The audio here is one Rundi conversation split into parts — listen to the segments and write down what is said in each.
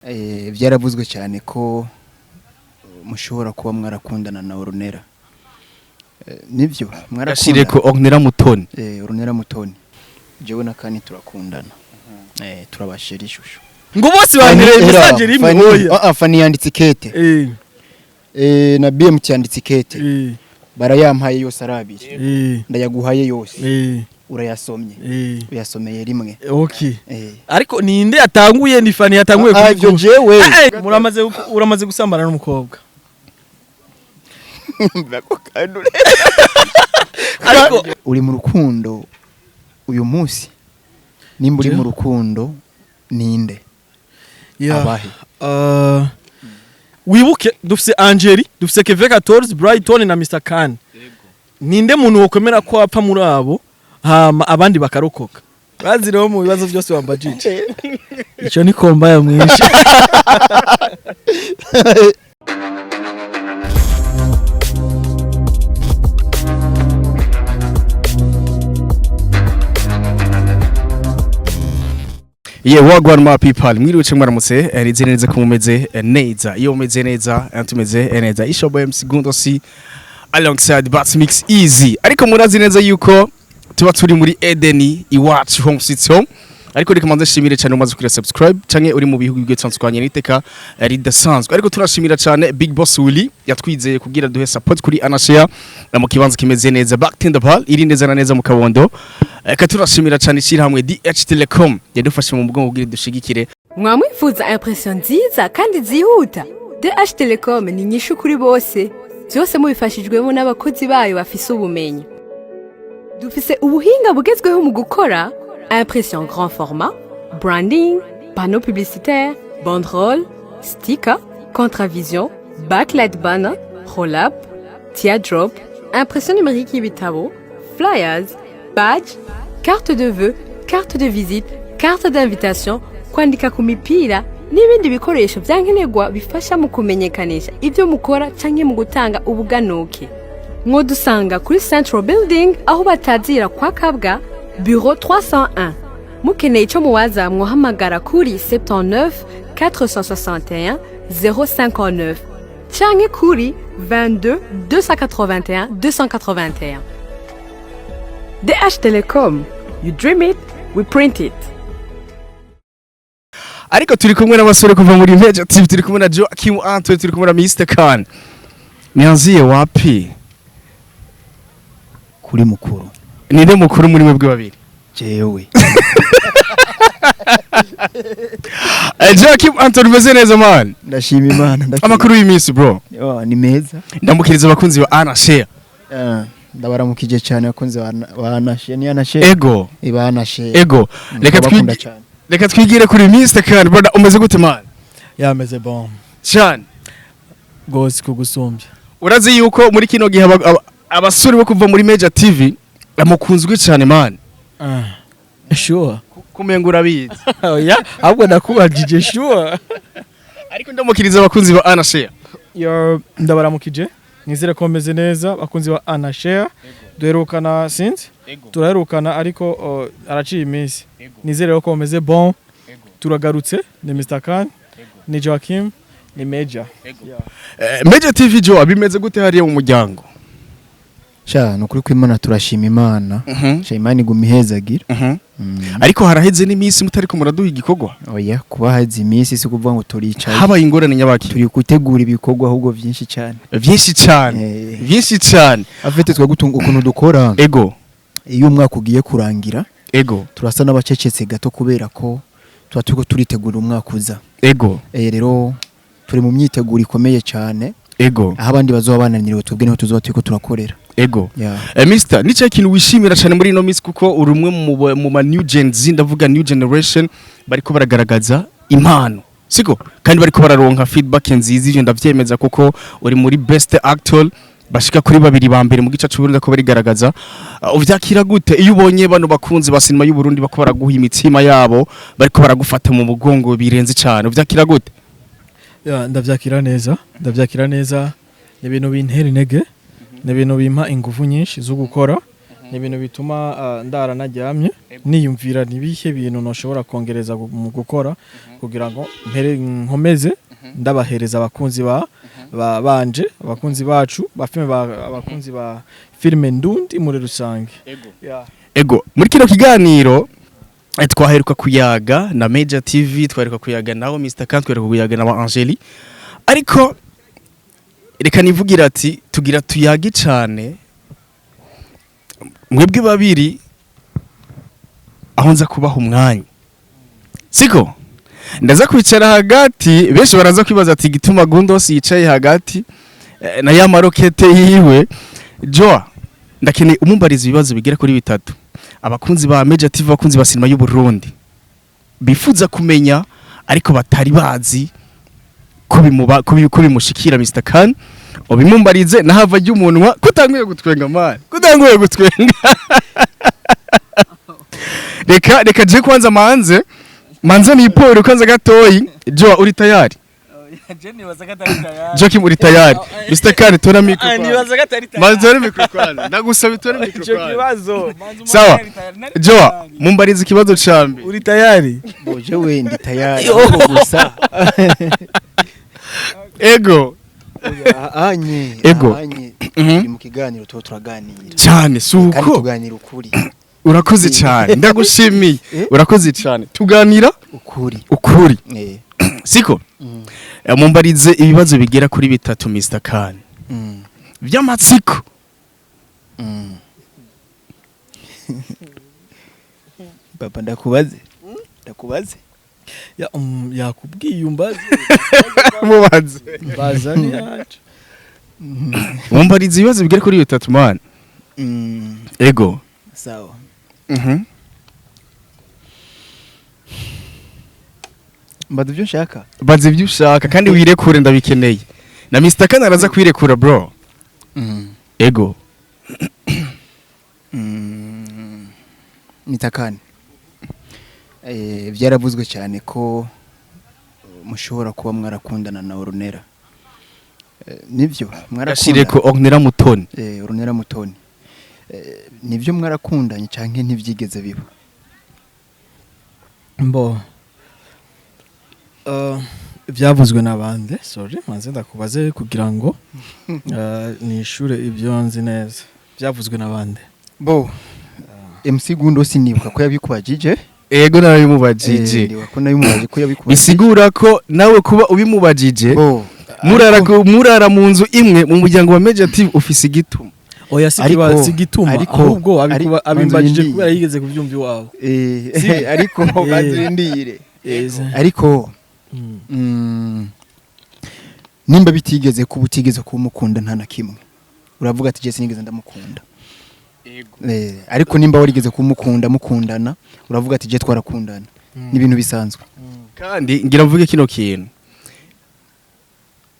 Byaravuzwe cyane ko mushobora kuba mwarakundana na Ornella. Nivyo mwarakundana? Gashireko Ornella Mutoni. Ornella Mutoni, jewe na Kani turakundana, turabashera ishusho. Ngo bose bantereye message rimwe, oya. Ah, Fani yanditse ikete. Na BMT yanditse ikete. Barayampaye yose ari abiri. Ndayaguhaye yose. Urayasomye? Uyasomeye rimwe. Okay. Ariko ninde yatanguye? Ni Fani yatanguye? Ah, ivyo jewe. Muramaze uramaze gusambana n'umukobwa? Ariko Uri mu rukundo uyu munsi? Nimba uri Je? mu rukundo, ninde? Abahe? Wibuke dufise Angeli, dufise Keve 14, Brighton na Mr Khan. Ninde muntu wokwemera ko apfa muri abo, hama abandi bakarokoka? Bazi rero mu bibazo byose wambajije, ico ni kombaya mwinshi. Yeah, wagwan my people. Mwiriwe cyo mwaramutse, nizere neza ko mumeze neza. Iyo mumeze neza, tumeze neza. Ishobo MC Gundo C alongside Bats Mix Easy. Ariko murazi neza yuko tuba turi muri Edeni iwacu, home sweet home. Ariko reka manze shimire cyane umaze kugira subscribe canke uri mu bihugu bigiye bitandukanye n'iteka ridasanzwe. Ariko turashimira cyane Big Boss Willy yatwizeye kugira duhe support kuri Anashare na mu kibanza kimeze neza, Back in the Ball iri neza na neza mu Kabondo. Reka turashimira cyane ishyirahamwe DH Telecom yadufashe mu mugongo kugira dushigikire. Mwamwifuza impression nziza kandi zihuta? DH Telecom ni inyishu kuri bose, byose mubifashijwemo n'abakozi bayo bafise ubumenyi. Dufise ubuhinga bugezweho mu gukora impression grand format, branding, panneau publicitaire, banderole, sticker, contravision, backlight banner, roll-up, teardrop, impression numérique y'ibitabo, flyers, badge, carte de vœux, carte de visite, carte d'invitation, kwandika ku mipira n'ibindi bikoresho byankenerwa bifasha mu kumenyekanisha ibyo mukora canke mu gutanga ubuganuke. Mwodusanga kuri Central Building, aho batazira kwa Kabwa, bureau 301. Mukeneye ico muwaza, mwohamagara kuri 79 461 059 canke kuri 22 281 281. DH Telecom, you dream it, we print it. Ariko turi kumwe n'abasore kuva muri Major TV, turi kumwe na Joachim Antoine, turi kumwe na Mr Khan. Nianzie wapi? Kuri mukuru. Ninde mukuru muri mwebwe babiri? Jewe. Joachim Antoine, umeze neza man? Ndashima Imana, ndashima. Amakuru y'iminsi, bro? Oh, ni meza. Ndamukiriza abakunzi ba Ana Share. Ndabaramukije cyane abakunzi ba Anashe, ni Anashe. Ego. Ba Anashe. Ego. Reka Ndabakunda twigi cyane. Reka twigire kuri Mr Khan. Brother, umeze gute man? Yameze bon. Cyane. Gose kugusumbya. Urazi yuko muri kino gihe abasore bo kuva muri Major TV bamukunzwe cyane man. Sure. Kumenga urabizi. Oya, ahubwo nakubajije, sure? Ariko ndamukiriza abakunzi ba Ana Share. Yo, ndabaramukije, nizere ko meze neza bakunzi ba Ana Share. Duherukana, sinzi turaherukana, ariko araciye iminsi. Nizere ko meze bon. Turagarutse, ni Mr Khan, ni Joachim, ni Major. Major TV, Joe, bimeze gute hariya mu muryango? Sha, ni ukuri kw'Imana, turashima Imana. Sha, Imana iguma ihezagira. Ariko haraheze n'iminsi mutariko muraduha igikorwa. Oya, kuba hazi iminsi si kuvuga ngo turicaye. Habaye ingorane nyabaki? Turi gutegura ibikorwa ahubwo byinshi cyane. Byinshi cyane. Byinshi cyane. Afite twe gutunga ukuntu dukora. Iyo umwaka ugiye kurangira, turasa n'abacecetse gato kubera ko tuba turiko turitegura umwaka uza. Rero turi mu myiteguro ikomeye cyane. Aho abandi bazoba bananiriwe, twebwe niho tuzoba turiko turakorera. Yeah. Mister, ni cyo kintu wishimira cyane muri ino minsi, kuko uri umwe mu ma new gen Z, ndavuga new generation bariko baragaragaza impano, siko? Kandi bariko bararonka feedback nziza, ivyo ndavyemeza kuko uri muri best actor bashika kuri babiri ba mbere mu gice c'Uburundi ko barigaragaza. Uvyakira gute iyo ubonye bano bakunzi ba sinema y'u Burundi bako baraguha imitima yabo, bariko baragufata mu mugongo birenze cyane? Uvyakira gute? Ya, ndavyakira neza, ndavyakira neza. Ni ibintu bintera intege, ni ibintu bimpa ingufu nyinshi zo gukora. Ni ibintu bituma ndara naryamye niyumvira nibihe bintu noshobora kongereza mu gukora kugira ngo mpere nkomeze ndabahereza abakunzi ba banje, abakunzi bacu ba filime, abakunzi ba filime ndundi muri rusange. Yeah. Ego, muri kino kiganiro twaheruka kuyaga na Major TV, twaheruka kuyaga nawe Mr. Khan, twaheruka kuyaga na ba Angeli, ariko reka nivugira ati tugira tuyage cane mwebwe babiri, aho nza kubaha umwanya, siko ndaza kwicara hagati. Benshi baraza kwibaza ati gituma Gundos yicaye hagati na ya marokete yiwe. Joa, ndakeneye umumbariza ibibazo bigera kuri bitatu abakunzi ba Major TV, abakunzi ba sinema y'u Burundi bifuza kumenya ariko batari bazi ko bimuba ko bimushikira. Mr Khan, ubimumbarize nahava ry'umunwa. Kutanguye gutwenga man, kutanguye gutwenga. Reka je kwanza manze ni poro kwanza gatoyi. Joa, uri tayari? Joakim, uri tayari? Mr Khan, tora micro kwanza. Nibaza ko atari tayari. Manze tora micro kwanza, ndagusaba tora micro Ico kwanza. kibazo. Sawa Joa, mumbarize ikibazo ca mbere. Uri tayari? Bo, jewe ndi tayari, ahubwo gusa Ego. Anye Ego. anye turi mu kiganiro, tuba turaganira Cyane kandi suko tuganira ukuri. Urakoze cyane, ndagushimiye. Eh? Urakoze cyane, tuganira ukuri. Ukuri. Siko? Mm. Mumbarize ibibazo bigera kuri bitatu Mr Khan by'amatsiko. Papa, ndakubaze, ndakubaze. Yakubwiye umbaze. Mubaze. Mbaza ni yacu. Mumbarize ibibazo bigera kuri bitatu man. Ego. Sawa. Mbaza ibyo nshaka. Baza ibyo ushaka kandi wirekure, ndabikeneye. Na Mr Khan araza kwirekura, bro. Ego. Nitakane, byaravuzwe cyane ko mushobora kuba mwarakundana na Orunera. Nibyo? Gashire ko Mwarakundana? Ornella Mutoni. Orunera Mutoni. Nibyo mwarakundanye canke ntivyigeze biba? Mbo byavuzwe n'abandi, sorry, manze ndakubaze kugira ngo nishure ibyo nzi neza. Byavuzwe n'abandi? Bo, MC Gundo sinibuka ko yabikubajije. Ego, narabimubajije. Ndibuka ko nabimubajije ko yabikubajije. Bisigura ko nawe kuba ubimubajije Bo, murara murara mu nzu imwe mu muryango wa Major TV ufise igituma. Oya, si si gituma, ahubwo abimbajije kubera yigeze kubyumva iwabo. Ariko bazindire. Ariko nimba bitigeze kuba, utigeze kuba umukunda nta na kimwe, uravuga ati je sinigeze ndamukunda. Ariko nimba warigeze kumukunda, mukundana, uravuga ati je twarakundana, ni ibintu bisanzwe. Kandi ngira mvuge kino kintu: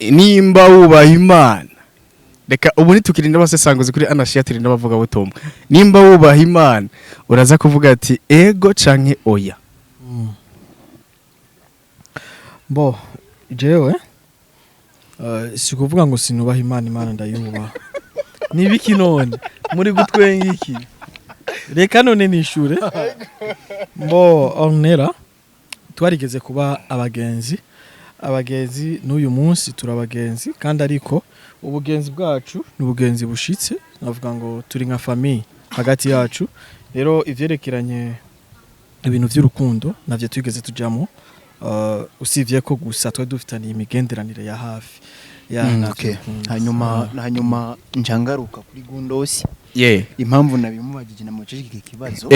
nimba wubaha Imana, reka ubu ntitukirinda abasesanguzi kuri anashiya, turinda abavuga butumwa. Nimba wubaha Imana uraza kuvuga ati ego canke oya. Bo, jewe si kuvuga ngo sinubaha Imana, Imana ndayubaha. Nibiki none muri gutwenga iki? Reka none nishure. Mbo, Ornella twarigeze kuba abagenzi, n'uyu munsi turabagenzi kandi, ariko ubugenzi bwacu ni ubugenzi bushitse, navuga ngo turi nka famille hagati yacu. Rero ivyerekeranye ibintu vy'urukundo navyo twigeze tujamo, usivye ko gusa twari dufitaniye imigenderanire ya hafi ya navyo. Okay. Hanyuma njangaruka kuri Gundosi. Impamvu nabimubajije, namubajije iki kibazo,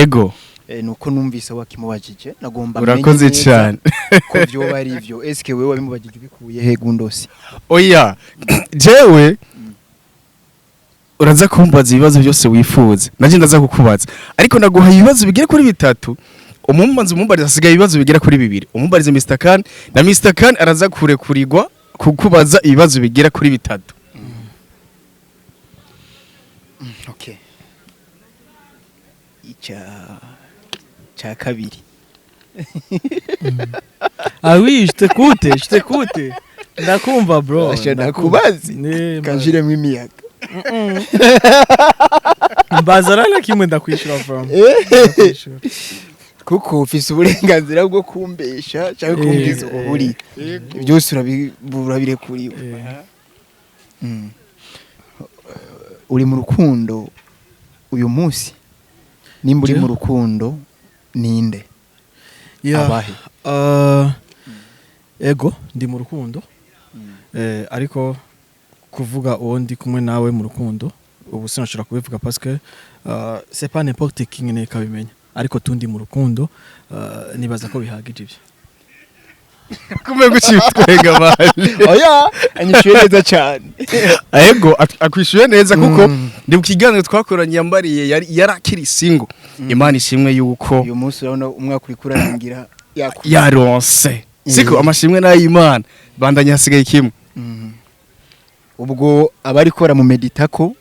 nuko numvise wakimubajije, nagomba menye Urakoze neza cyane. ko vyoba ari ivyo. Eske wewe wabimubajije ubikuye he, Gundosi? Oya, jewe uraza kumbaza ibibazo byose wifuza, nanjye ndaza kukubaza, ariko naguhaye ibibazo bigera kuri bitatu. Umumbanza umumbariza, hasigaye ibibazo bigera kuri bibiri. Umumbarize Mr Khan, na Mr Khan araza kurekurirwa kukubaza ibibazo bigera kuri bitatu. Okay, icya cya kabiri. Ah oui, je t'écoute, je t'écoute. Ndakumva, bro. Asha, Ndakumva. ndakubazi. Ne, Kanjiremo imiyaga. Mbaza na kimwe, ndakwishura from. Ndakwishura. Kuko ufise uburenganzira bwo kumbesha cyangwa kumbwiza ukuri, byose urabirekuriwe. Uri mu rukundo uyu munsi? Nimba uri Je? mu rukundo, ninde? Yeah. Abahe? Ego, ndi mu rukundo, ariko kuvuga uwo ndi kumwe nawe mu rukundo ubu sinashobora kubivuga parce que c'est pas n'importe qui nyene kabimenya, ariko tundi mu rukundo, nibaza ko bihagije ibyo. Kumbe gucitwenga mali. Oya, anyishuye neza cyane. Ego, akwishuye neza kuko ndi mu kiganiro twakoranye yambariye yari yarakiri single. Imana ishimwe yuko Uyu munsi urabona umwaka uri kurangira yaronse, siko? Amashimwe n'ay'Imana. Bandanye, hasigaye kimwe. Ubwo abarikora mu meditako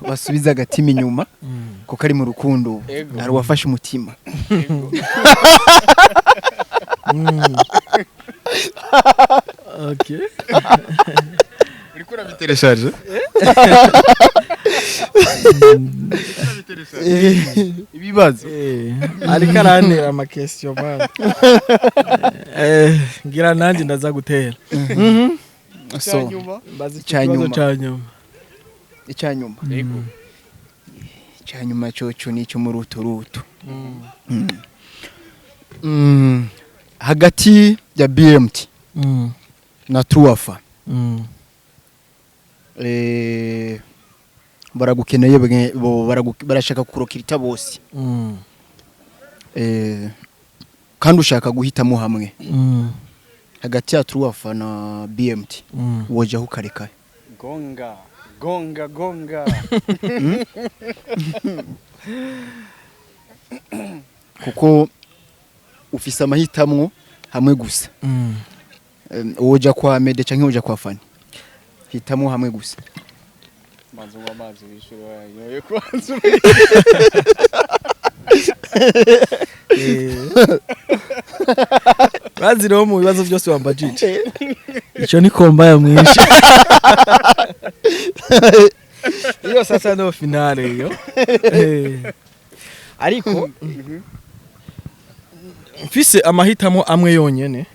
basubiza agatima inyuma, kuko ari mu rukundo ubu. Hari uwafashe umutima. Okay. Uriko urabitereshaje ibibazo. Ariko arantera ama question man. Ngira nanjye ndaza gutera. So Mbaza Icya ikibazo nyuma. ca nyuma. Icyanyuma, icyanyuma cyoco ni icyo muri utu rutu. Hagati ya BMT na Truafa, baragukeneye bo barashaka kurokirita bose, kandi ushaka guhitamo hamwe hagati ya Truafa na BMT, wojaho ukareka? Gonga gonga gonga. Kuko ufise amahitamwo hamwe gusa. Woja kwa Mede canke woja kwa Fani, hitamo hamwe gusa. Manzi unywa amazi, wishyura wayanyoye kwanza. Bazi rero mu bibazo byose wambajije, icyo ni komba ya mwinshi iyo sasa no finale iyo. Ariko mfise amahitamo amwe yonyene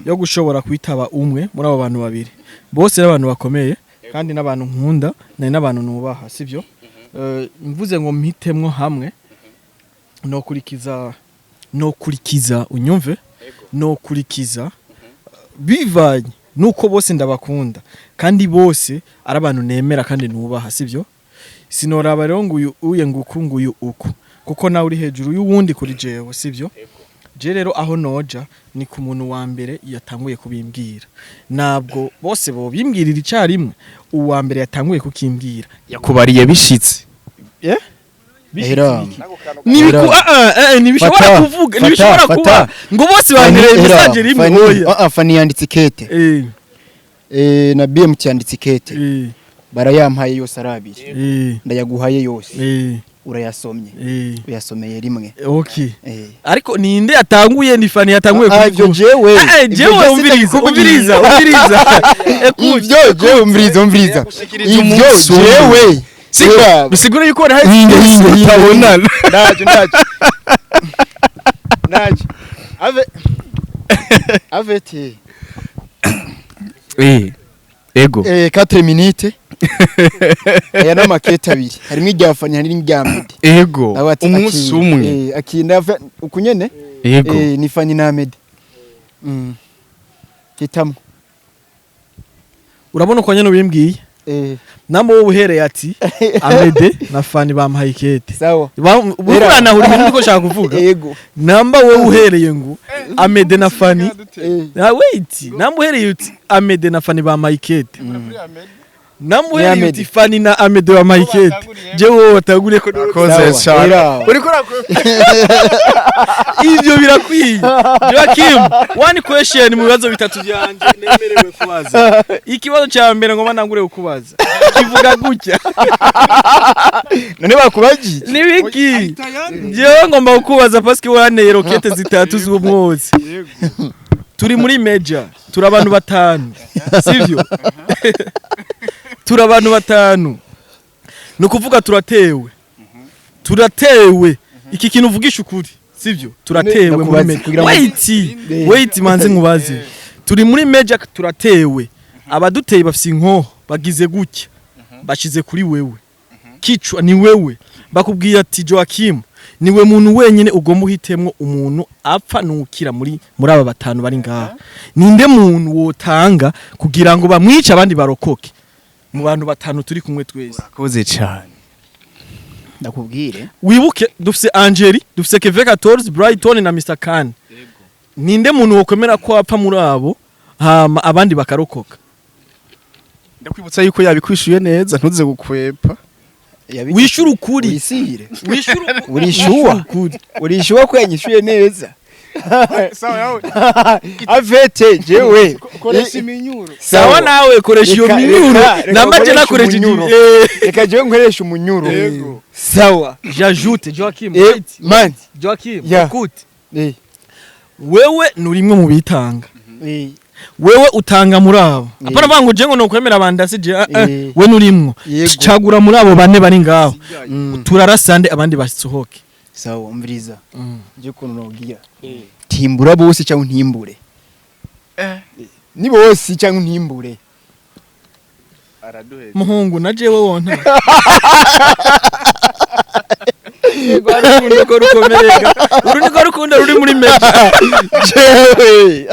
yo gushobora kwitaba umwe muri abo bantu babiri, bose n'abantu bakomeye kandi n'abantu nkunda nari n'abantu nubaha, sibyo? Mvuze ngo mpitemwo hamwe, no kurikiza, unyumve, no kurikiza bivanye nuko bose ndabakunda kandi bose ari abantu nemera kandi nubaha, sibyo? Sinoraba rero ngo uyu uye nguku nguyu uku, kuko nawe uri hejuru y'uwundi kuri jewe, sibyo? Je rero aho noja ni ku muntu wa mbere yatanguye kubimbwira. Ntabwo bose bobimbwirira icyarimwe, uwa mbere yatanguye kukimbwira. Yakubariye bishitse. Era. Nibiku Era. ah ah, ntibishobora Fata, kuvuga, fata, ntibishobora fata. kuba ngo bose bantereye Era, message rimwe. Fani, Oya. ah, ah, Fani yanditse ikete, na BMT yanditse ikete, barayampaye yose ari abiri. Ndayaguhaye yose, urayasomye, uyasomeye rimwe. Okay. Ariko ninde yatanguye? Ni Fani yatanguye. Ah, ivyo jewe Eh, ivyo jewe je umviriza. sindabikubwiye. Umviriza, umviriza. Écoute. Ivyo jewe, umviriza, umviriza, ivyo umunsi umwe. jewe. Siko Era. bisigura yuko hari Hinge, hinge, hinge. utabonana. Ndaje, ndaje, ndaje, ave avete. Ego. 4 minutes. Aya n'amakete abiri, harimo irya Fani, hari n'irya Mede. Ego. Nawe ati, umunsi akira. umwe. Akira uku nyene. Ego. Ni Fani na Mede. Hitamo. Urabona uko nyene ubimbwiye, namba wowe uhereye ati Amede na Fani bampaye ikete. Sawa. Uriko uranahura ibintu ndiko nshaka kuvuga? Ego. Namba wowe uhereye ngo Amede na Fani, ah, wait, namba uhereye uti Amede na Fani bampaye ikete, namba uhereye Amede. uti Fani na Amede bampaye ikete, je wowe watanguriye ko Akoze Sawa. cyane. Era. Uriko urakora. Ivyo birakwiye. Joakim, one question mu bibazo bitatu byanje nemerewe kubaza. Ikibazo cya mbere ngoma nangure kukubaza kivuga gutya. None bakubagiye. Nibiki jewe ngomba kukubaza parce que waneye rokete zitatu z'umwotsi. Turi muri meja, turi abantu batanu, sivyo? Turi abantu batanu, ni ukuvuga turatewe, turatewe. Iki kintu uvugisha ukuri, sibyo? Turatewe muri Ndakubaza meja. kugira ngo- Wait, wait, manze nkubaze. Turi muri meja, turatewe, abaduteye bafise inkoho, bagize gutya, bashize kuri wewe kicwa, ni wewe. Bakubwiye ati: "Joachim, niwe muntu wenyine ugomba uhitemwo umuntu apfa nukira muri aba batanu bari ngaha." Ninde muntu wotanga kugira ngo bamwice, abandi barokoke, mu bantu batanu turi kumwe twese? Urakoze cyane. Ndakubwire. Wibuke dufise Angeli, dufise Keve 14, Brighton na Mr Khan. Ninde muntu wokwemera ko apfa muri abo, hama abandi bakarokoka? Ndakwibutsa yuko yabikwishuye neza, ntuze gukwepa. Wishura ukuri. Wisire. Wishura. Urishuwa? Ukuri. Urishuwa ko yanyishuye neza? Sawa yawe. Avete jewe. Koresha iminyuro. Sawa, nawe koresha iyo minyuro. Reka Namaje nkoreshe nakoresheje umunyuro. Reka jewe nkoresha umunyuro. Yego. Sawa. J'ajoute, Joachim, wait. Man. Joachim, Yeah. écoute, wewe nurimwe mu bitanga. Wewe utanga muri abo. Apana vuga ngo je ngo nokwemera abandi je we nurimwo. Yego. Cagura muri abo bane bari ngaho. Turarasande, abandi basohoke. Sawa, umviriza je ukuntu nobwira: timbura bose cyangwa ntimbure. Ni bose cyangwa ntimbure. Araduheza. Muhungu, na jewe wonta. Urukundo ko rukomerega. Uru niko rukundo ruri muri meja. Jewe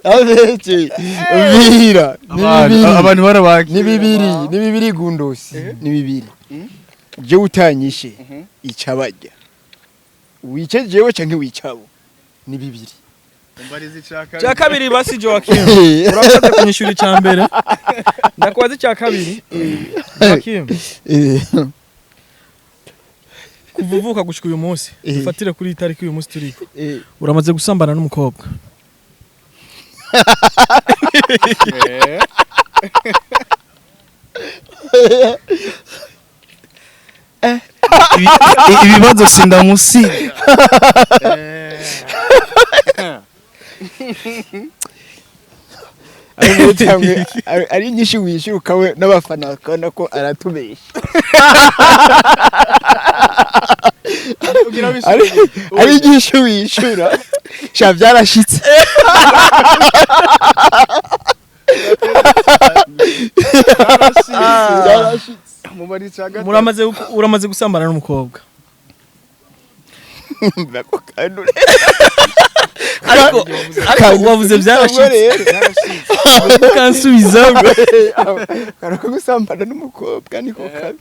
avete umvira, ni bibiri. Abantu barabaki. Ni bibiri, ni bibiri, gundosi, ni bibiri. Jewe utanyishe, ica bajya wice jewe canke wicabo, ni bibiri. Cya kabiri basi, Joachim. Urakoze kunyishura icya mbere. Ndakubaza icya kabiri. Joachim, kuva uvuka gushika uyu munsi, dufatire kuri iyi tariki uyu munsi turiko. Uramaze gusambana n'umukobwa? Ibibazo sindamusiga. Ari nyinshi wishyuka we n'abafana bakabona ko aratubeshya. Ari nyinshi wishyura sha, byarashitse. Byarashitse. Uramaze gusambana n'umukobwa? Ndako kanure. Ariko wavuze byarashitse. Ukansubiza. Karako gusambana n'umukobwa niko kabi,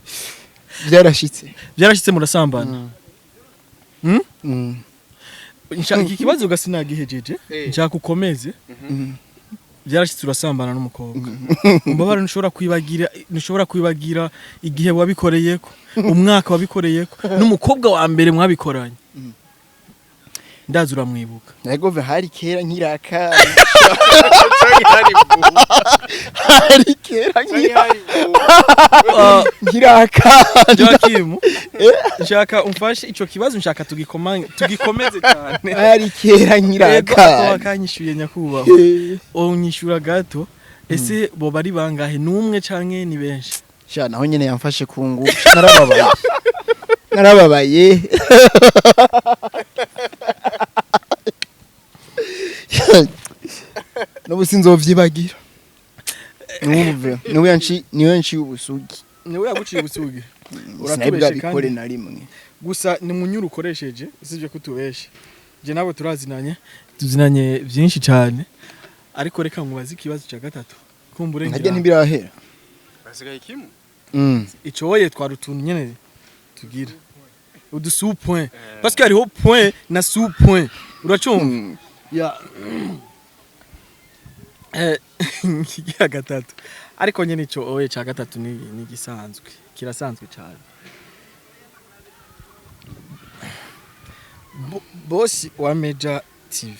byarashitse. Byarashitse, murasambana. Iki kibazo gasi nagihejeje, nshaka ukomeze. Byarashitse urasambana n'umukobwa. Umbabare, ntushobora kwibagira igihe wabikoreyeko, umwaka wabikoreyeko, n'umukobwa wa mbere mwabikoranye. Ndazi uramwibuka. Yego, hari kera nkiraka, hari kera nkiraka. Joachim, nshaka umfashe ico kibazo, nshaka tugikomeze cyane. Hari kera Yego, nkiraka. ako wakanyishuye, nyakubahwa. Unyishura gato, ese bo bari bangahe? Numwe canke ni benshi? Sha, naho nyene yamfashe ku ngufu, narababaye, narababaye. N'ubu sinzovyibagira. N'ubu niwe yanciye ubusugi. Niwe yaguciye ubusugi? Sinari bwabikore na rimwe. Gusa ni munyuru ukoresheje, usibye ko utubeshe. Je nawe turazinanye, tuzinanye byinshi cyane, ariko reka nkubaze ikibazo cya gatatu kumbure. Ntajya Ngira ntibirahera. Basigaye kimwe. Icoye twari utuntu nyene tugira udu sous point, parce que hariho point na sous point, uracumva? Ya, ikigira gatatu, ariko nyene ico oye cya gatatu ni gisanzwe, kirasanzwe cyane. Bosi wa Meja TV.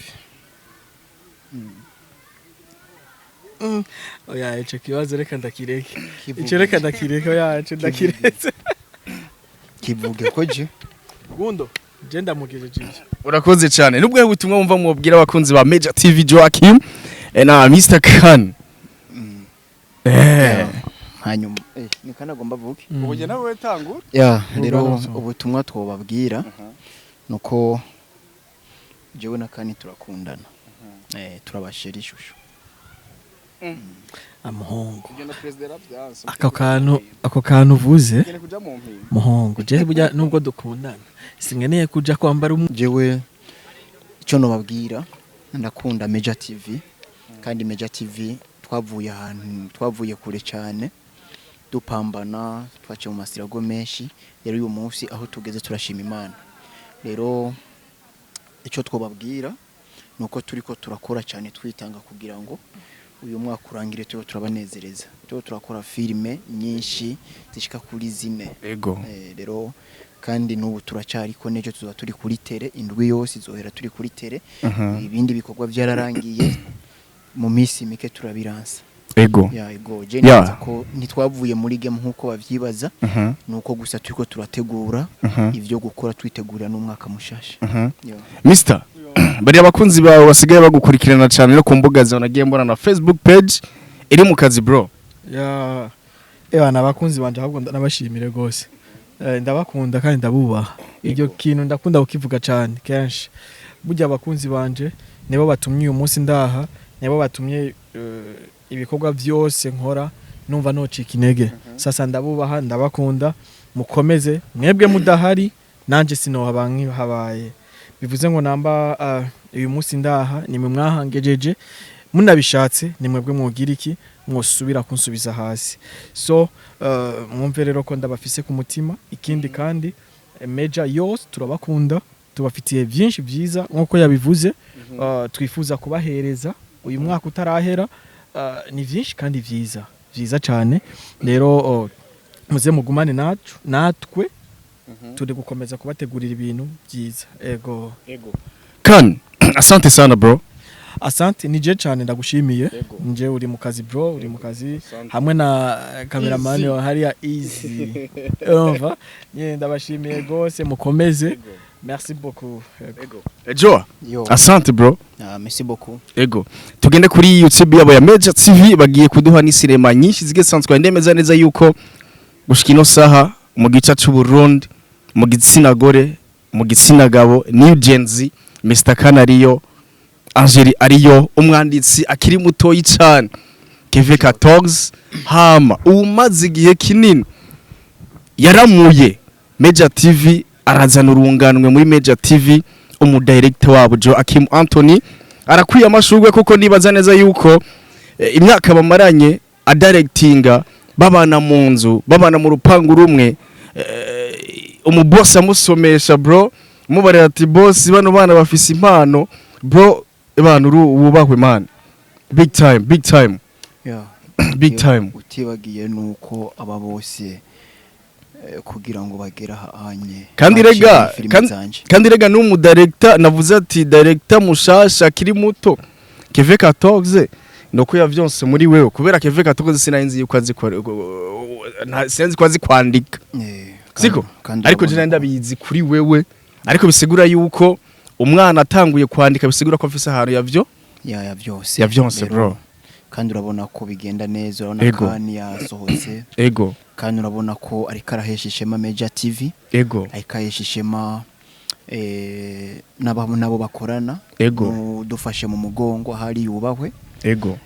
Oya, ico kibazo reka ndakireke. Ico reka ndakireke, oya, ico ndakiretse. Kivuge ko je Gundo, je ndamugejeje ivyo. Urakoze cyane. Nubwo butumwa wumva mwobwira abakunzi ba Major TV, Joachim na Mr Khan. Hanyuma ni kanagomba avuge. Ubu jye nawe tangura. Ya, rero Urugano. ubutumwa twobabwira nuko jewe na Kani turakundana, turabashira ishusho. Amuhungu. Kugenda president yaravyanse. Ako kantu uvuze. Kugenda kuja mu mpinga. Muhungu, je burya nubwo dukundana sinkeneye kuja kwambara Jewe icyo nobabwira, ndakunda Major TV, kandi Major TV twavuye ahantu, twavuye kure cyane, dupambana, twaciye mu masirago menshi. Rero uyu munsi aho tugeze turashima Imana. Rero icyo twobabwira ni uko turiko turakora cyane, twitanga kugira ngo uyu mwaka urangire turiho turabanezereza, turiho turakora filime nyinshi zishika kuri 4. Rero kandi n'ubu turacyariko, n'ejo tuzoba turi kuri terrain, indwi yose izohera turi kuri terrain. Ibindi bikorwa byararangiye, mu minsi mike turabiransa. Ya, ego, je nibaza ko ntitwavuye muri game nk'uko bavyibaza, nuko gusa turiko turategura ivyo gukora, twitegura n'umwaka mushasha. Ya. Mister, bari abakunzi bawe basigaye bagukurikirana cyane no ku mbuga zawe, nagiye mbona na Facebook page iri mu kazi, bro. Ya, ewa, nabakunzi banje ahubwo nabashimire gose. Ndabakunda kandi ndabubaha. Iryo kintu ndakunda kukivuga cyane kenshi. Burya abakunzi banje nibo batumye uyu munsi ndaha, nibo batumye ibikorwa byose nkora numva nocika intege. Sasa ndabubaha, ndabakunda, mukomeze. Mwebwe mudahari nanje sinohaba nkihabaye. Bivuze ngo namba uyu munsi ndaha, nimwe mwahangejeje. Munabishatse ni mwebwe mwogira iki, mwosubira kunsubiza hasi. So mwumve rero ko ndabafise ku mutima. Ikindi kandi, Major yose turabakunda, tubafitiye byinshi byiza nkuko yabivuze, twifuza kubahereza uyu mwaka utarahera. Ni byinshi kandi byiza byiza cyane. Rero muze mugumane nacu, natwe turi gukomeza kubategurira ibintu byiza, ego. Kan, asante sana, bro. Asante, ni je cyane ndagushimiye. Nje uri mu kazi, bro, uri mu kazi hamwe na cameraman wa hariya Easy. Urumva nye, ndabashimiye gose, mukomeze, merci beaucoup. Ego. Joa. Yo. Asante, bro. Ah, merci beaucoup. Ego, tugende kuri YouTube yabo ya Major TV, bagiye kuduha n'isirema nyinshi zigiye zisanzwe. Ndemeza neza yuko gushika ino saha mu gice c'u Burundi, mu gitsina gore, mu gitsina gabo, New Gen Z, Mr Kanariyo, Angeli ariyo, umwanditsi akiri mutoyi cyane Keve 14, hama umaze igihe kinini yaramuye Major TV, arazana urunganwe muri Major TV, umudirector wabo Joachim Anthony arakwiye amashurwe, kuko nibaza neza yuko imyaka bamaranye adirectinga, babana mu nzu, babana mu rupangu rumwe, umuboss amusomesha, bro, mubarira ati: "Boss, bano bana bafise impano, bro." Bana wubahwe, man, big time, big time. Yeah. Big time. Utibagiye nuko aba bose kugira ngo bagere ahanye Kandi baciye rega muri filime zanje. Kandi rega n'umu director navuze ati director mushasha akiri muto Keve 14, nuko yavyonse muri wewe, kubera Keve 14 sinari yuko azi sinzi ko azi kwandika. Siko? Kandi ariko urabona je ndabizi kuri wewe, ariko bisigura yuko umwana atanguye kwandika bisigura ko afise ahantu yavyo ya byose. Yavyonse. Rero, Bro. Kandi urabona ko bigenda neza, urabona kandi yasohotse, kandi urabona ko ariko arahesha ishema Major TV, ariko ahesha ishema nabo bakorana. Dufashe mu mugongo ahari yubahwe.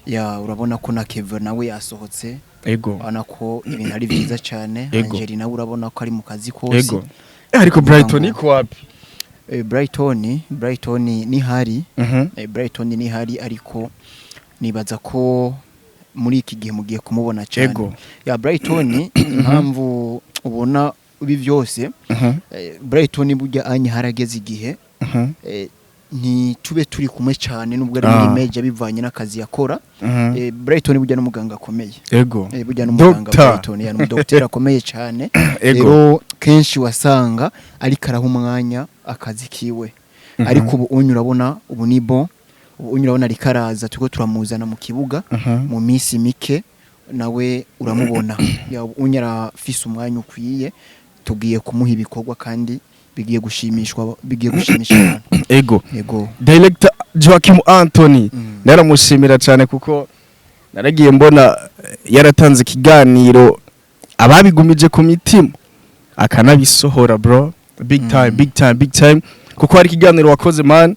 Ya, urabona ko na Kevin nawe yasohotse. Urabona ko ibintu ari byiza cyane. Angeli nawe urabona ko ari mu kazi kose. Ego. Ariko Brighton ngo- iko wapi? Brighton ni hari. Brighton ni hari, ariko nibaza ko muri iki gihe mugiye kumubona cyane. Ya, Brighton, impamvu ubona ibi byose, Brighton burya anye harageze igihe ntitube turi kumwe cyane nubwo ari muri Major, bivanye n'akazi yakora. Brighton burya n'umuganga akomeye. Burya n'umuganga. Doctor. Brighton ya n'umudokiteri akomeye cyane. Rero kenshi wasanga ariko araha umwanya akazi kiwe, ariko ubu unyu urabona ubu ni bon, ubu unyu urabona ariko araza, turiko turamuzana mu kibuga. Mu minsi mike nawe uramubona. Ya, ubu unyu arafise umwanya ukwiye, tugiye kumuha ibikorwa kandi bigiye gushimishwa, bigiye gushimisha abantu. Ego. Director Joachim Anthony, naramushimira cyane kuko Naragiye mbona yaratanze ikiganiro ababigumije ku mitima akanabisohora, bro. Big time, big time, big time, kuko hari ikiganiro wakoze, man,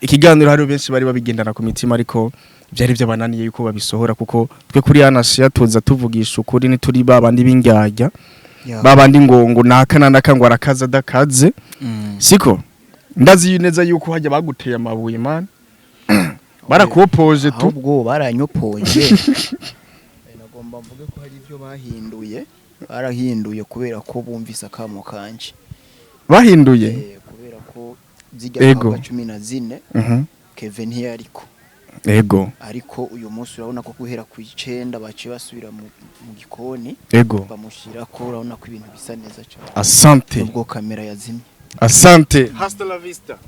ikiganiro hari benshi bari babigendana ku mitima, ariko byari byabananiye yuko babisohora, kuko twe kuri Anashia tuza tuvugisha ukuri, ntituri babandi b'indyarya, babandi ngo naka na naka ngo arakaza adakaze. Siko ndazi neza yuko hajya baguteye amabuye, man, barakupoje tu. Ahubwo baranyopoje. Nagomba mvuge ko hari ibyo bahinduye, barahinduye kubera ko bumvise akamo kanje. Bahinduye? Kubera ko zijya kwa 14 Kevin ntiyariko. Ariko uyu munsi urabona ko guhera ku 9 baciye basubira mu gikoni, bamushyira ko urabona ko ibintu bisa neza cyane. Asante. Nubwo kamera yazimye. Asante, hasta la vista.